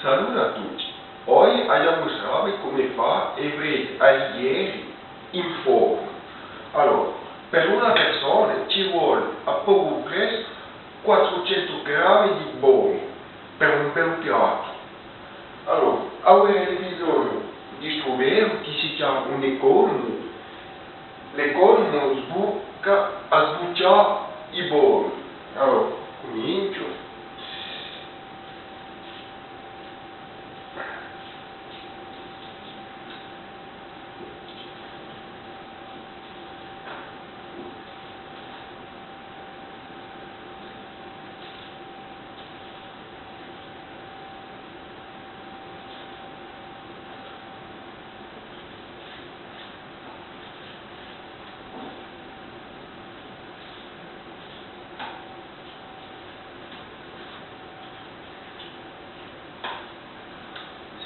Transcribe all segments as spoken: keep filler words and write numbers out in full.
Salute à tutti! Oghje aghju à mustrà vi cumu fà e frete aglieri in fornu. Allora, per una persona ci vole à pocu pressu quattrucentu grammi di pomi per un bellu piattu. Allora, averete bisognu di stu ferru chì si chjama un economu. L'economu sbucca à sbuccià i pomi. Allora, cuminciu.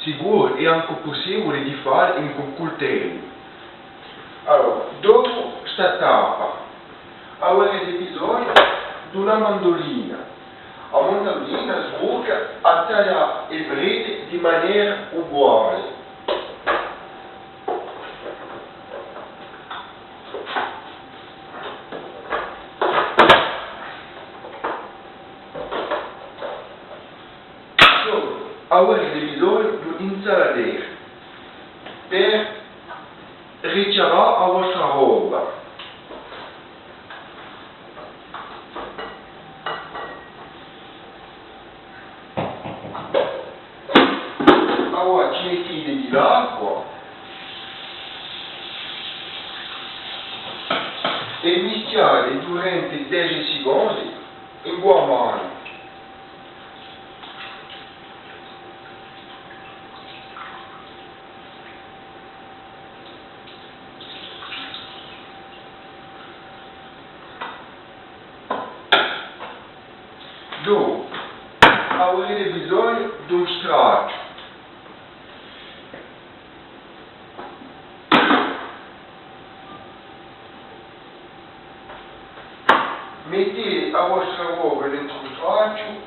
Sicuru, hè ancu pussibule di fà incù un cultellu. Allora, dopu sta tappa, averete bisognu d'una mandulina. A mandulina sbucca à taglià e frete di manera uguale. Averete bisognu d'un insalatera per ritirà a vostra robba. Avà ci mettite di l'acqua è mischiate durante dece secondi incù a manu. Dopu, averete bisognu d'un stracciu. Mettite a vostra robba dentru u stracciu.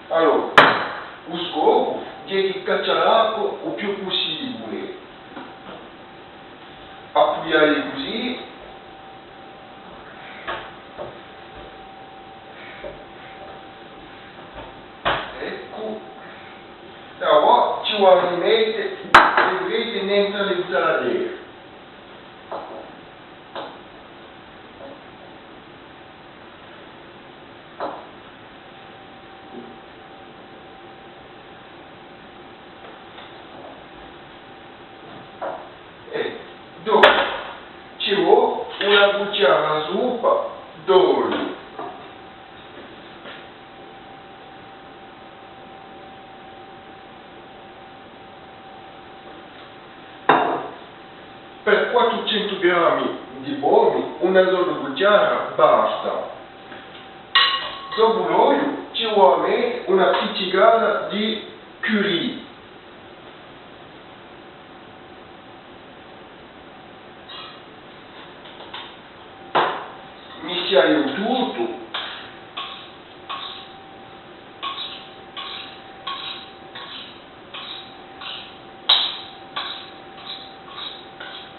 Allora, u scopu hè di caccià l'acqua u più pussibule. Appughjate cusì. Eccu. È avà ci vole à mette e frete nentru à l'insalatera. È dopu ci vole una cuchjara à suppa d'oliu. Per quattrucentu grammi di pomi, una sola cuchjara basta. Dopu l'oliu ci vole à mette una pizzicata di curry. Mischiate u tuttu.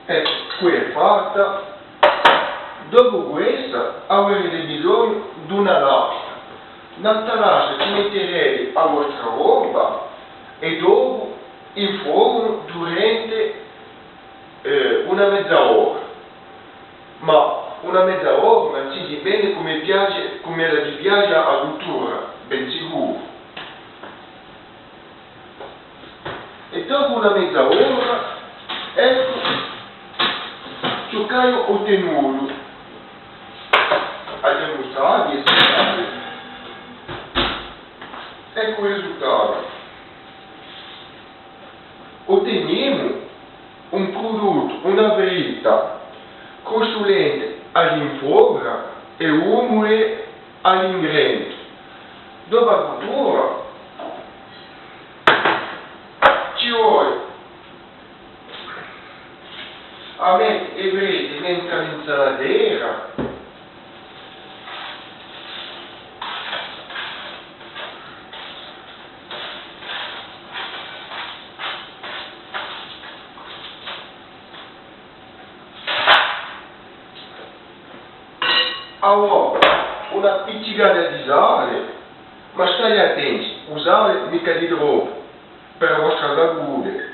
Eccu, quì hè fatta. Dopu quessa, averete bisognu d'una lastra. Nant'à a lastra ci metterete a vostra robba è dopu in fornu durante, eh, una meza ora. Ma una meza ora, ma ci dipende cumu piace, cumu ella vi piace a cuttura, ben sicuru. È dopu una meza ora, eccu ciò ch'aghju ottenutu. Aghju da mustrà vi. Eccu u risultatu. Ottenimu un pruduttu, una fritta, crustulente à l'infora è umule à l'ingrentu. Dopu a cuttura, ci vole à mette e fritte nentru à l'insalatera. Avà, una pizzicata di sale, ma state attenti, u sale micca di troppu, per a vostra salute.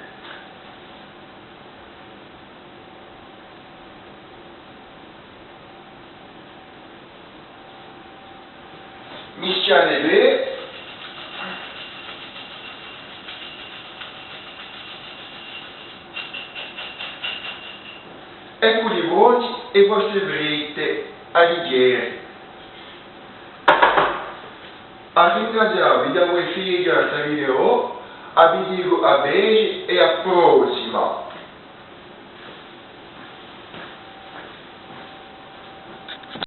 Mischiate bè. Eccu pronte e vostre fritte à dighjere. À ringrazià vi d'avè fighjatu sta video, à vi dicu à vedeci è à a prossima!